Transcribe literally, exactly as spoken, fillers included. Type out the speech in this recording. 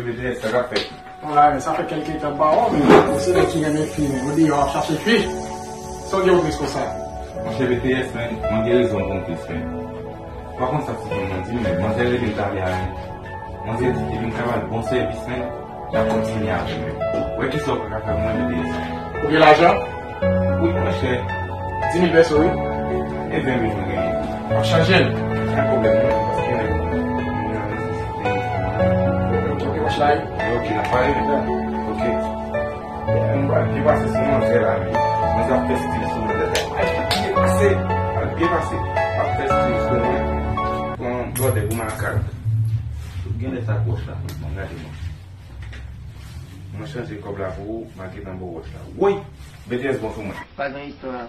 B T S, sa k ap fèt? Bon, la, sa fè kèlke tan m pa wè w, men ou se nèg ki renmen fi, men ou deyò ap chache fi. Sa w gen pou plis konsa? Monchè B T S, men, mwen gen rezon pou m plis, men. Ou pa konn sa ti fanm nan di m, men manzè rele m talè a, men. Manzè di depi m ka ba l bon sèvis, men, l ap kontinye avè m, men. Wè kisa w ka fè pou mwen, B T S. Ou gen lajan? Wi, monchè. Dis mil pèso, wi. E ven mil mwen genyen. W ap chanje l? Pa gen pwoblèm, non, paske nèg mwen nan nesesite. Ok, ok, watch la, wi. Ok, n ap pale. Ok. M pral byen pase sou manzè la, men. Manzè ap fè stil sou mwen. Al byen pase, al byen pase. Ap fè stil sou mwen. Pran blòdè pou makak. Gen lè sa ak wòch la, mwen gade mwen. Mwen chanje kòb la pou ou, m al gentan ba w wòch la. Woy! B T S bon sou mwen. Pa gen istwa.